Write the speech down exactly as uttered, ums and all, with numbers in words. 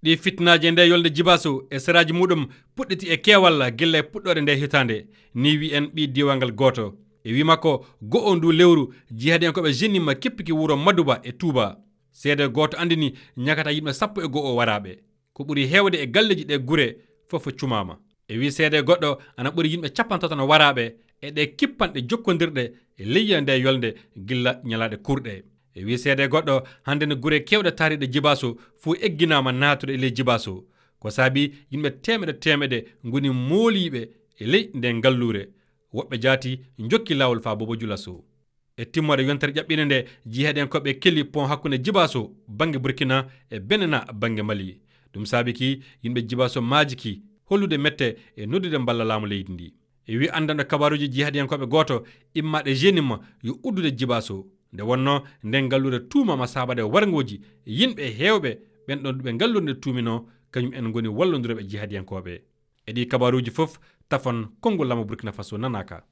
Ɗi fitnaaji e nde yolnde Jibaso e saraaji muɗum puɗɗiti e keewal gilla e puɗɗoore nde hitaande, ni wi en ɓii diiwangal gooto. E wi makko, go'o ndu lewru, jihadiyankooɓe Jenima keppiki wuro Maduba e Tuuba. Seede gooto anndini ñakata yimɓe sappo e go'o waraaɓe. Ko ɓuri heewde e galleeji ɗe gure fof cumaama. E wi seede goɗɗo, ana ɓuri yimɓe capantato no waraaɓe e ɗe kippanɗe jokkondirɗe e leyya nde yolnde gilla ñalaaɗe kurɗe. E wi seede goɗɗo, hannde no gure keewɗe taariiɗe Jibaso fof egginaama naatude e ley Jibaso. Ko saabi yimɓe teemeɗe teemeɗe ngoni mooliiɓe e ley nde ngalluure. Woɓɓe jaati njokki laawol faa Bobo Julaso. E timmoode yontere ƴaɓɓiinde nde, jihaadiyankooɓe keli pont hakkunde Jibaso bannge Burkina e Benena bannge Mali. Ɗum saabi ki yimɓe Jibaso maaji ki hollude mette e noddude mballa laamu leydi ndi. E wi anndanɗo kabaruuji jihaadiyankooɓe gooto immaaɗe Jenima yo uddude Jibaso. Nde wonnoo nden ngalluure tuumaama saabade warngooji yimɓe heewɓe ɓen ɗon ɓe ngalluure nde tuuminoo kañum en ngoni wallondirooɓe jihaadiyankooɓe. E ɗi kabaruuji fof, tafon konngol laamu Burkina Faso nanaaka.